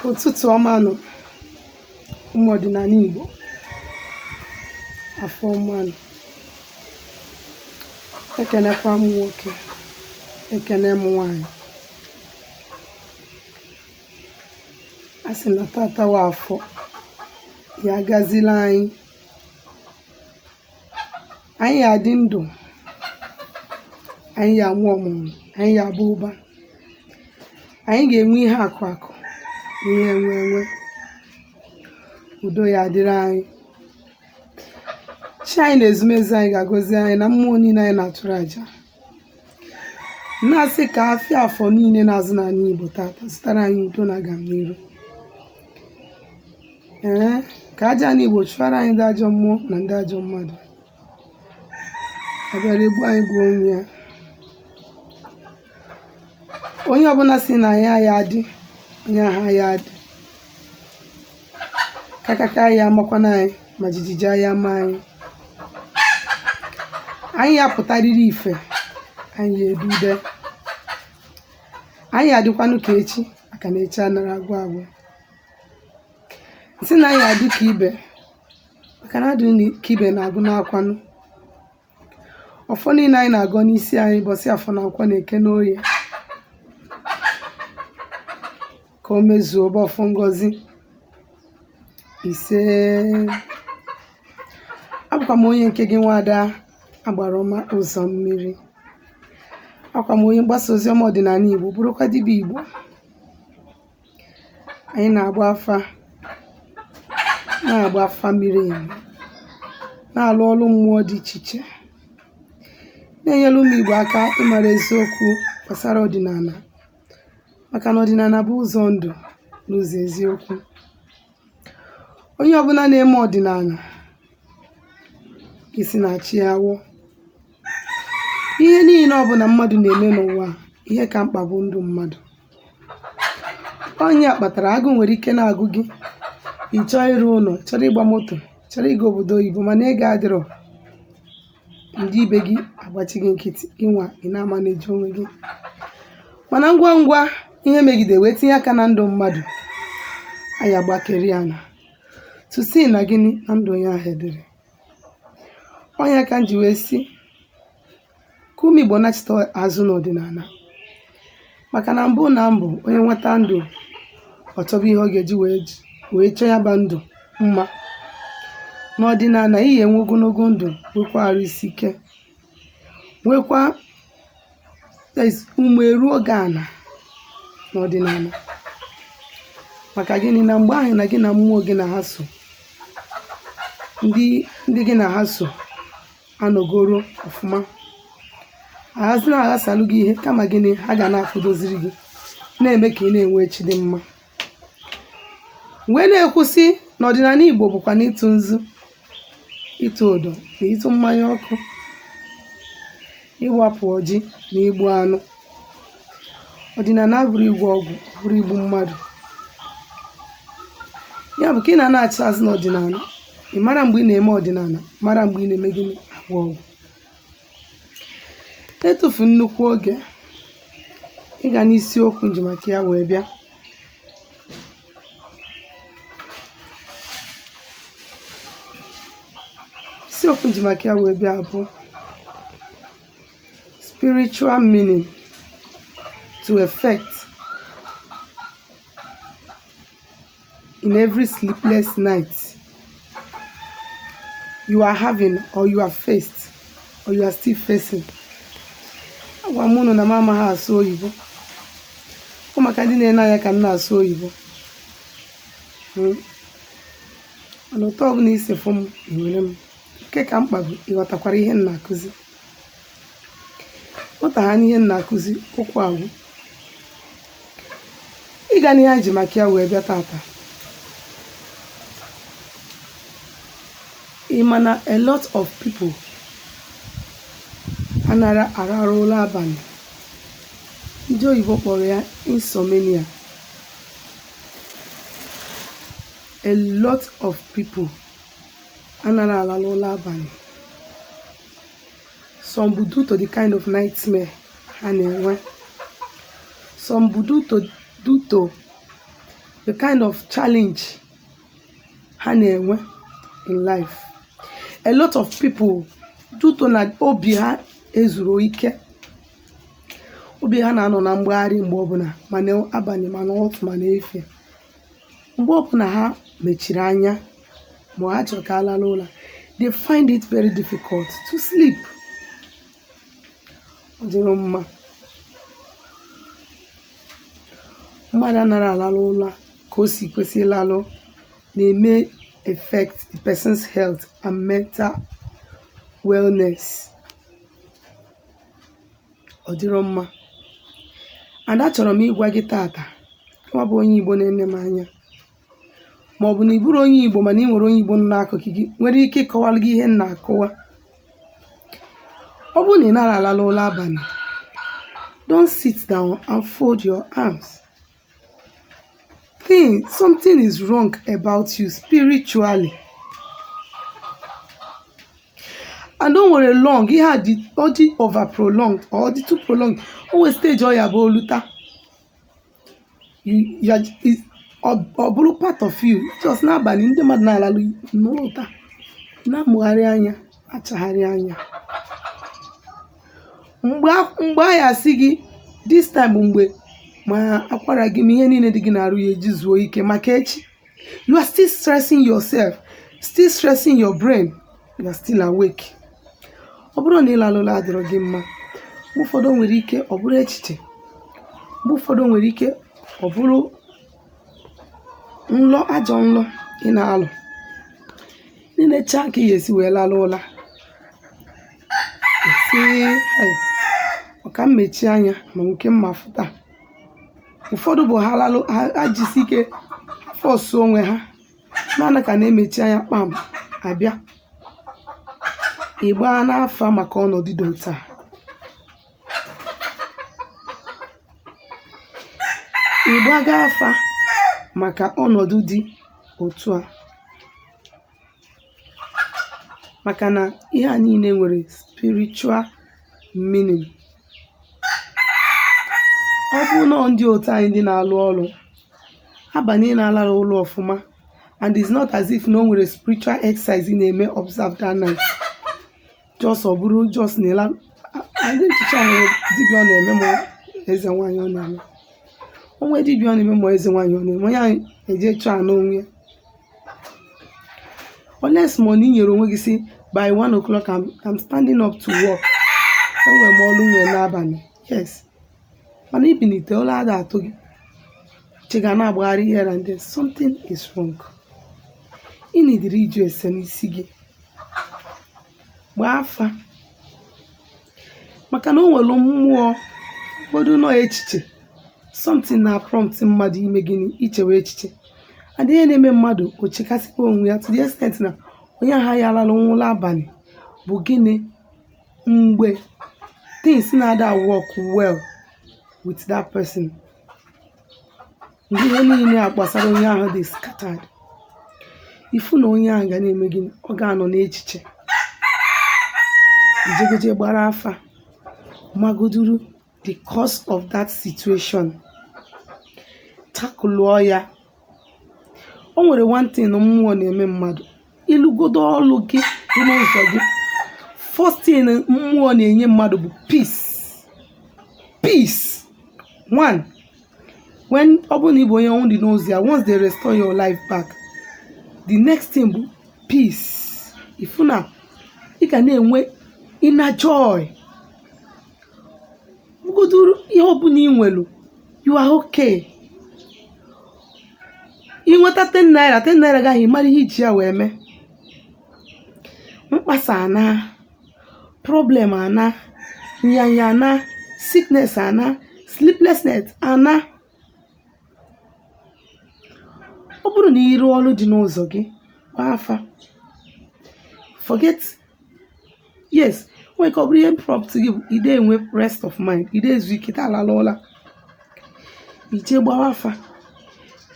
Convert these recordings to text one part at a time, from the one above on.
Ụtụtụ ọma nụ, ụmụ ọdịnala Igbo. Afọ ọma nụ. Ekenekwa m nwoke, ekene m nwaanyị. A sị na tata wụ afọ, ya gazila anyị. Anyị ya adị ndụ, anyị ya amụ ọmụmụ, anyị ya aba ụba, anyị ga-enwe ihe akụ akụ na ihe enwe enwe. Udo ya adịrị anyị. Chi anyị na ezumezu anyị ga-agọzi anyị na mmụọ niile anyị na-achụrụ aja. Na-asị ka afịa afọ niile na-azụ n'ala Igbo tata zụtara anyị udo na agamniru. Ee, ka aja ala Igbo chụọrọ anyị ndị ajọ mmụọ na ndị ajọ mmadụ. Ọ bịara egbu anyị gbuo onwe ya. Onye ọbụla sị na ya ya adị, onye ahụ ya adị. Kakaka ya amakwana anyị ma jijiji ya ama anyị. Anyị ya pụtarịrị ife, anyị ya edude. Anyị adịkwanụ ka echi maka na echi anara agwụ agwụ. Sị na anyị adị ka ibe maka na adị ka ibe na-agụ n'akwanụ. Ọfọ niile anyị na-agọ n'isi anyị ụbọchị afọ na nkwọ na eke na oye ka o mezuo bụ ọfọ ngọzi. Ise. Abụkwa m onye nke gị, nwaada Agbara Ọma Ụzọ Mmiri. Abụkwa m onye mgbasa ozi ọma ọdịnala Igbo, bụrụkwa dibịa Igbo. Anyị na-agba afa, na-agba afa miri emi, na-alụ ọrụ mmụọ dị iche iche, na-enyere ụmụ Igbo aka ịmara eziokwu gbasara ọdịnala, maka na ọdịnala bụ ụzọ ndụ na ụzọ eziokwu. Onye ọbụla na-eme ọdịnala, isi na-achị ya awọ. Ihe niile ọbụla mmadụ na-eme n'ụwa a, ihe ka mkpa bụ ndụ mmadụ. Onye a kpatara agụụ nwere ike na-agụ gị, ị chọọ ịrụ ụlọ, chọrọ ịgba moto, chọrọ ịga obodo oyibo, mana ego adịrọ. Ndị ibe gị agbachi gị nkịtị, ịnwa ị na-ama na-eji onwe gị. Mana ngwa ngwa ihe megide wee tinye aka na ndụ mmadụ, anyị agbakeri ya na tụsi na gịnị na ndụ onye ahụ edere. Onye ka m ji wee sị ka ụmụ Igbo nachite azụ n'ọdịnala, maka na mbụ na mbụ onye nweta ndụ, ọ chọba ihe ọ ga-eji wee chọọ ya ba ndụ mma. N'ọdịnala, ị ga-enwe ogologo ndụ, nwekwa arụ isi ike, nwekwa ume eruo gị ana n'ọdịnala. Maka gịnị? Na mgbe ahụ na gị na mmụọ gị na ha so, ndị gị na ha so anọgoro ọfụma, ahazi na-aghasalụ gị ihe, kama gịnị, ha ga na-akụdoziri gị, na-eme ka ị na-enwe echi dị mma. Wee na-ekwusị na ọdịnala Igbo bụkwa na ịtụ nzu, ịtụ odo na ịtụ mmanya ọkụ, ịwapụ ọjị na igbu anụ. Ọdịnala abụrụ ịgwọ ọgwụ, bụrụ igbu mmadụ. Ya bụ ka ị na-anachi azụ n'ọdịnala, ị mara mgbe ị na-eme ọdịnala, mara mgbe ị na-eme gịnị, agwọ ọgwụ. Etufu nnukwu oge ịga n'isiokwu nji maka ya wee bịa. Isiokwu nji maka ya wee bịa bụ spiritual meaning to effect in every sleepless night you are having or you are faced or you are still facing. Agwa m unu na m amaghị asụ oyibo. Ọ maka ndị na-ene anya ka m na-asụ oyibo. Mana otu ọbụla isi fụ m, ewere m. Nke ka mkpa bụ ịghọtakwara ihe m na-akụzi. Ghọta ha n'ihe m na-akụzi, okwu agwụ. Ịga n'ihe anyị ji maka ya wee bịa tata, ị ma na a lot of people anara ararụ ụra abalị. Ndị oyibo kpọrọ ya insomnia. A lot of people anara ararụ ụra abalị. Some bụ due to the kind of nightmare ha na-enwe, some bụ due to The kind of challenge ha na-enwe in life. A lot of people, due to na obi ha ezuru ike, obi ha na-anọ na mgbagharị mgbe ọbụla, ma n'abalị, ma n'ụtụtụ, ma n'efifie. Mgbe ọbụla ha mechiri anya ma ha chọrọ ka ha lara ụra, they find it very difficult to sleep. Ọ dịrọ mma. Mmadụ anaghị alalụ ụra ka o si kwesị ịlalụ na-eme affect the person's health and mental wellness. Ọ dịrọ mma. And achọrọ m ịgwa gị tata, nwa bụ onye Igbo na-ene m anya, ma ọ bụ na ị bụrụ onye Igbo mana ị nwere onye Igbo nọ n'akụkụ gị nwere ike ịkọwara gị ihe m na-akọwa. Ọ bụrụ na ị nara alalụ ụra abalị, don't sit down and fold your arms. Think something is wrong about you spiritually. And o nwere long ihe a dị, ọ dị over prolonged or dị too prolonged, o nwere stage ọ ya bụ oluta ọ bụrụ part of you. Just n'abalị ndị mmadụ na-alalụ n'ụta, na-amụgharị anya, achagharị anya. Mgbe a ya asị gị this time, mgbe ma akwara gị ma ihe niile dị gị n'arụ ya eji zuo ike maka echi, you are still stressing yourself, still stressing your brain, you are still awake. Ọ bụrụ na ịlalụ ụla adịrọ gị mma, mgbe ụfọdụ o nwere ike ọ bụrụ echiche, mgbe ụfọdụ o nwere ike ọ bụrụ nlọ, ajọ nlọ ị na-alọ. Ị na-eche ka ị ga-esi wee lalụ ụla, sị ọ ka m mechie anya ma nke mma fụta. Ụfọdụ bụ ha lalụ, ha jisi ike force onwe ha naanị ka na-emechi anya kpam abịa. Ị gbaa n'afa maka ọnọdụ dị otu a. Ị gbaga afa maka ọnọdụ dị otu a, maka na ihe a niile nwere spiritual meaning. Ọ bụrụ na ndị otu anyị ndị na-alụ ọrụ abalị na-alara ụlọ ọfụma, and it's not as if na o nwere spiritual exercise ị na-eme observe that night, just ọ bụrụ just na ịla adị nchicha nwere dibịa ọ na-eme ma eze nwaanyị ọ na-eme, o nwee dibịa ọ na-eme ma eze nwaanyị ọ na-eme, onye ahụ eje chọọ anụ onwe ya, unless ma ọ na i nyere onwe gị si by 1 o'clock I'm standing up to work, enwere m ọrụ nwere n'abalị. Yes, mana ibilite ụra ada atụ gị, uche ga na-agbagharị here and there, something is wrong. Ị nidiri ịjụ ese n'isi gị, gbaa afa, maka na o nwere mmụọ ụfọdụ nọ echiche, something na prompt mmadụ ime gịnị, ichewe echiche. And ihe na-eme mmadụ o chekasịkwa onwe ya to the extent na onye ahụ ya alalụ ụra abalị bụ gịnị? Mgbe things na-ada work well with that person, mgbe ihe niile a gbasara onye ahụ dị scattered, ifu na onye ahụ ga na-eme gịnị? Ọ ga-anọ n'echiche. Ijegoje gbara afa, magoduru the cause of that situation, tackle ya. O nwere one thing mmụọ na-eme mmadụ, ịlụgodo ọlụ gị dị n'ụzọ gị, first thing mmụọ na-enye mmadụ bụ peace. Peace one, when ọ bụrụ na ị bụ onye ọnwụ dị n'ụzọ ya, once they restore your life back, the next thing bụ peace. Ifu na ị ga na-enwe inner joy, bụgoduru ihe ọbụla ị nwelu, you are okay. Ị nweta 10 naira, 10 naira gaghị mara ihe iji ya wee mee. Mkpasa ana, problem ana, nyanya ana, sickness ana, sleeplessness ana. Ọ bụrụ na ị rụọ ọrụ dị n'ụzọ gị, gbaa afa, forget. Yes, nwere ka ọ bụrụ ihe prompt gị bụ ide enwe rest of mind, ide ezu ike, taa alala ụla, ije gbawa afa.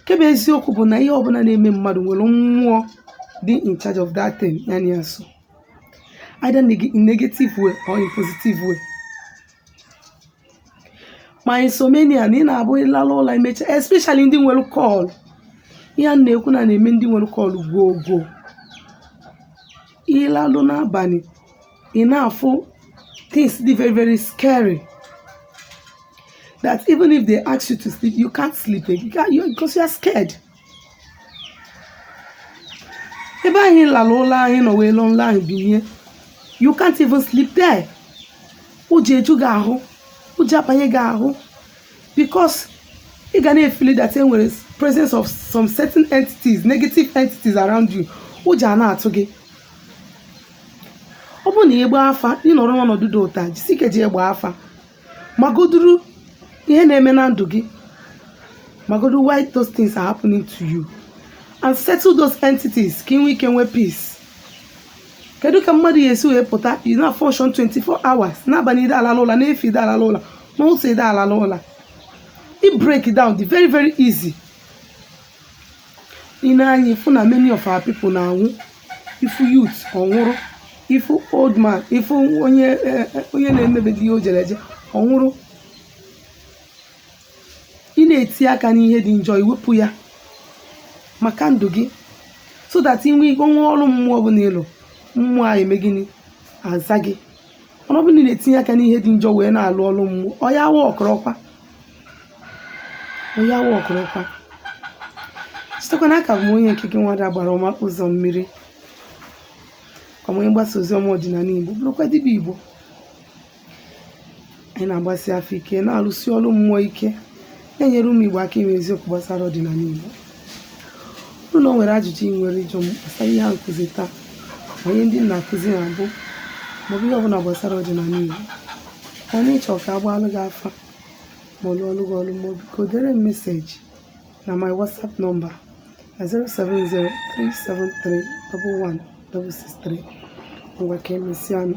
Nke bụ eziokwu bụ na ihe ọbụla na-eme mmadụ nwere mmụọ dị in charge of that thing ya na ya so, either in negative way or in positive way. Ma insomnia na ị na-abụ ịlala ụla imecha, especially ndị nwere call, Ihe a na-ekwu na na-eme ndị nwere call gwoo gwoo. Ịlalụ n'abalị, ị na-afụ things dị very, very scary, that even if they ask you to sleep, you can't sleep again. You can't, because you are scared. Ebe ahụ ị lara ụlọ ahụ, ị nọ wee lụọ nlọ ahụ binye, you can't even sleep there. Ụjọ eju gị ahụ, ụjọ abanye gị ahụ, because ị ga na-efeel that e nwere presence of some certain entities, negative entities around you. Ụjọ a na-atụ gị. Ọ bụrụ na ị gbaa afa, ị nọrọ n'ọnọdụ dị ụta, jisi ike jee gbaa afa, magoduru ihe na-eme na ndụ gị, magodu why those things are happening to you, and settle those entities ka ị nwee ike nwee peace. Kedu ka mmadụ ga-esi wee pụta, ị na function 24 hours, n'abalị ide alala ụla, n'efu ide alala ụla, n'ụtụ ide alala ụla? I break down dị very, very easy. Ị na-anya ifu na many of our people na-anwụ. Ifu youth ọnwụrụ, ifu old man, ifu onye na-emebeghị ihe o jere eje ọnwụrụ. Ị na-eti aka n'ihe dị njọ, iwepụ ya maka ndụ gị, so that ị nwee ike nwe ọrụ mmụọ bụ n'ịlụ mmụọ a eme gịnị aza gị. Mana ọ bụrụ na ị na-etinye aka n'ihe dị njọ wee na-alụ ọrụ mmụọ, ọ ya wa ọkọrọkwa, ọ ya wa ọkọrọkwa. Sitekwa n'aka bụ m onye nke gị, nwada gbara ọma ụzọ mmiri, kwa m onye mgbasa ozi ọma ọdịnala Igbo, bụrụkwa dibịa Igbo. Anyị na-agbasi afọ ike, na-alụsi ọrụ mmụọ ike, na-enyere ụmụ Igbo aka ime eziokwu gbasara ọdịnala Igbo. Ọ bụrụ na o nwere ajụjụ ị nwere ịjụ m gbasara ihe a nkụzi taa, ma ihe ndị m na-akụzi na-abụ, maọbụ ihe ọbụla gbasara ọdịnala Igbo, ma na ịchọ ka a gbaalụ gị afa, ma ọ lụọlụ gị ọrụ mmụọ, biko dere m message na my WhatsApp number na 07037311663. Ngwa, ka emesịa nụ.